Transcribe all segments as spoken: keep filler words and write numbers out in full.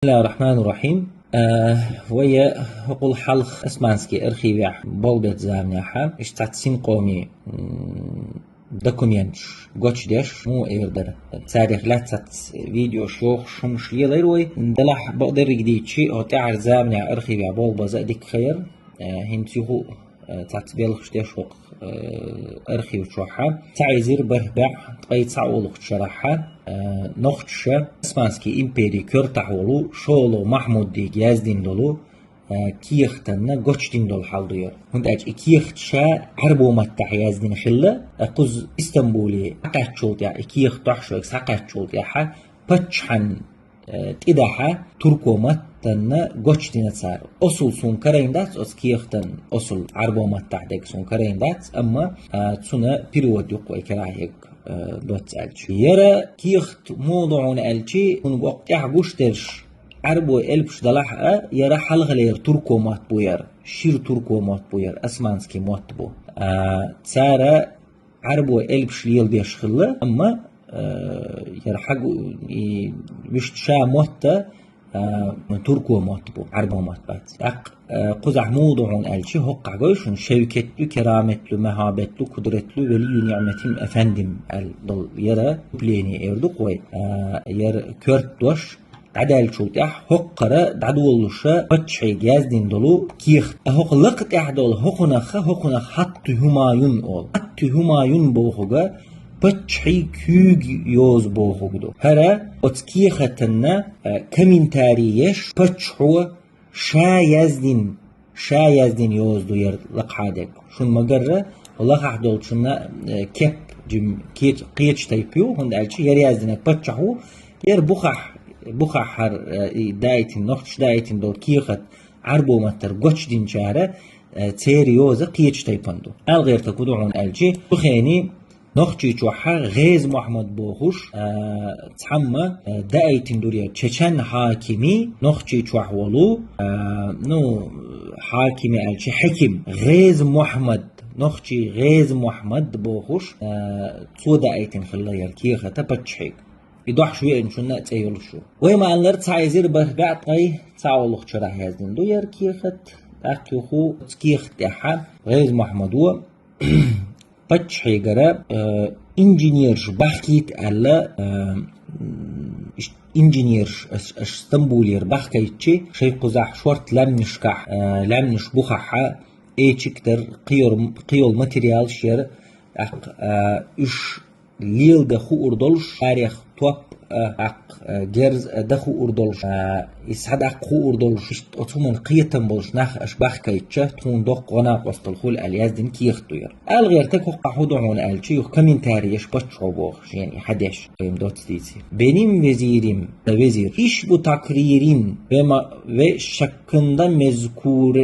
بسم الله الرحمن الرحيم. Э, вай хӀокхул хьалха османский архивехь болх беш заманахь, иштта цхьацца синкъомий, м, документаш гочдеш, ну, эр дара. Царех лаьцна цхьацца видеош, йохуш хӀумнаш лелайра вай. Делахь бакъдерг дийцича, хӀокху тӀаьхьарчу заманахь архивехь болх база а дика хир. Э, хӀинца юха, э, цхьацца белхаш деш хӀокху, э, архив чохь. Цхьа эзар бархӀ бӀе ткъе цхьа олучу шарахь, э, нохчаша Османский империн коьртахь волу ШолгӀа Махьмудига яздина долу, э, кехатна гочдина долу хьал ду яра. ХӀунда аьлча и кехат ша Ӏарбо маттахь яздина хилла, э, кхуза Истамбуле схьакхаьччул тӀаьхьа, и кехат дохьуш верг схьакхаьччул тӀаьхьа, паччахьан, э, тӀедахьа турко маттана гочдина цара. Осал суна карийна дац оцу кехатан осал, Ӏарбо маттахь дерг суна карийна дац, амма, э, цуьнан перевод ю-кх вай карахь ерг, э, доцца аьлча. Яра кехат муха ду хьуна аьлча, хӀунда боккха тӀехь гуш дерш, Ӏарбо элпаш далахь а, яра хьалхалера турко мотт бу яра, шира турко мотт бу яра, османский мотт бу. А, цара Ӏарбо элпаш леладеш хилла, амма, э, яра хьагу-, и, вуьшта ша мотта, э, турко мотт бу, Ӏарбо мотт бац. ТӀаккха, э, кхузахь муха ду хьуна аьлча, хӀокхахь гой шуна, шевкетлу, кераметлу, махьабетлу, кудретлу, велию ниӀметим, эфендим аьлла долу яра вступление эр ду-кх вай. Э, яра коьрта дош дӀадаьллачул тӀаьхьа хӀокхара дӀадолалуша паччахьига яздина долу кехат. Ткъа хӀокху лакха тӀехь долу хӀокхунах, хӀокхунах хатту ХӀумаюн олу. Хатту ХӀумаюн бохург паччахьийн куьйга йоза бохург ду. ХӀара оцу кехатанна, э, комментарий еш паччахьо ша яздина, ша яздина йоза ду яра лакхахь дерг. Шуна ма-гарра, лахахь долчунна, э, кеп жим кеч-, кхечу тайпа ю, хӀунда аьлча яра яздинарг паччахь ву, яра бухахь, бухахь хӀара, э, и даийтина, нохчаша даийтина долу кехат Ӏарбо маттара гочдинчара, э, церан йоза кхечу тайпана ду. Ала гӀертарг хӀун ду хьуна аьлча, цу хенахь Нохчийчохь ГӀеза Мохьмад бохуш, а, цхьамма, а, даийтина ду яра чечен хьакими, Нохчийчохь волу, а, ну, хьакими аьлча, хьаким, ГӀеза Мохьмад, нохчий ГӀеза Мохьмад бохуш, а, цо даийтина хилла яра кехат паччахьига. И дохьуш веанчунна а цӀе йолуш ю. Вай ма-аллара, цхьа эзар бархӀ бӀе ткъе цхьа олучу шарахь яздина ду яра кехат, тӀаккха юха оцу кехат тӀехь ГӀеза Мохьмадо паччахьигара, э, инженераш бахкийта аьлла, э, м, иш-, инженераш аш, аш Стамбулера бахкийтча, шайн кхузахь шорта лаьмнашкахь, э, лаьмнаш бухахь эчиг дара, кхийор-, кхийолу материалаш яра, тӀаккха, э, уьш леладан хуур долуш, шарех топ а, тӀаккха, э, герз а дан хуур долуш, э, иза схьадаккха хуур долуш, иштта оцу хӀуманна кхетам болуш нах аш бахкийтча, тхуна доккха гӀо-накъосталла хуьлу аьлла яздина кехат ду яра. Ала гӀертарг хӀокхахь хӀун ду хьуна аьлча, юха комментарий еш паччахьо боху шена и хьадеш, вайна доцца дийций. Беним везирим, везир. Иш бу такририн, ве ма-, ве шаккында мезкур,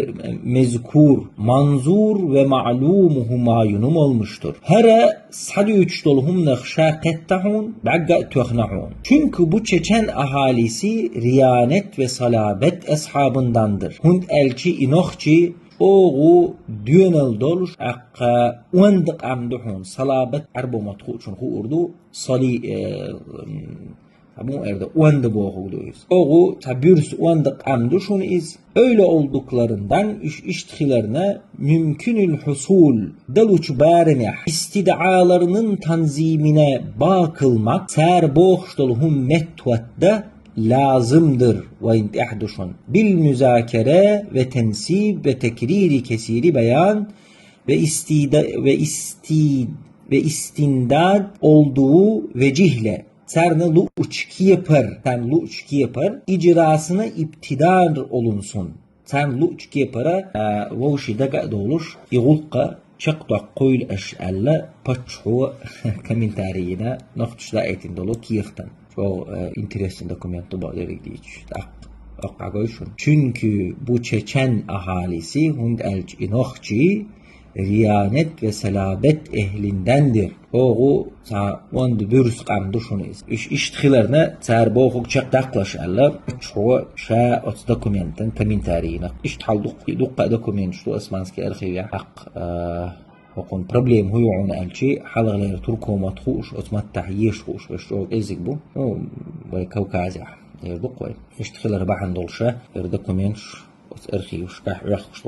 мезкур, манзур ве маълум ХӀумаюну молмуштур. ХӀара схьадуьйцуш долу хӀуманах ша кхетта хьуна, бӀаьгга а тоьхна хьуна. Чуьнка бу чечен ахьалиси риянет ве салабет асхьабан дандир. ХӀунда аьлча и нохчий чӀогӀа доьналла долуш, тӀаккха онда къам ду хьуна, салабат Ӏарбо мотт хуучунна хуур ду, сали-, э, м, Цхьа муха эр ду, онда бохург ду иза. ЧӀогӀа цхьа буьрса онда къам ду шуна иза. Ойла олдукларна дан уьш иштта хиларна, мумкинул хьусул, далучу барамехь, истидӀаларнин танзимина бакъ хила ма, цара бохуш долу хӀума меттахӀотта лазим дара вайна тӀехь ду шуна. Бил музакара ва тансиб ва такрири касири баян ва истида-, ва исти-, ва истиндад олду ва жихла. Царна луучу кепара, царна луучу кепара, ижрасна ибтидар олун сун. Царна луучу кепара, а, вовши дага а довлуш, и гӀуллакх чекхдоккхуйла аша аьлла, паччахьо комментарий йина нохчаша даийтина долу кехатан. ЧӀогӀа, а, интересный документ ду бакъдерг дийцича. ТӀаккха, тӀаккха гой шуна. Чуьнки бу чечен ахьалиси, хӀунда аьлча и нохчий, риянет ва салабет эхлин дандир. ЧӀогӀа цхьа онда буьрса къам ду шуна иза. Уьш иштта хиларна, цара бохург чекхдаккхалаш аьлла, паччахьо ша оцу документан комментарий йина. Иштта хьал дуккха, дуккха а документаш ду османский архивехь. ТӀаккха, а, хӀокхуьнан проблема хӀун ю хьуна аьлча, хьалхалера турко мотт хууш, оцу маттахь езаш хууш, вешан чӀогӀа кӀеззиг бу. Ну, вай Кавказехь. Ер ду-кх вай. Иштта хилар бахьан долуш, ер документаш оцу архивашкахь Ӏохкуш ду.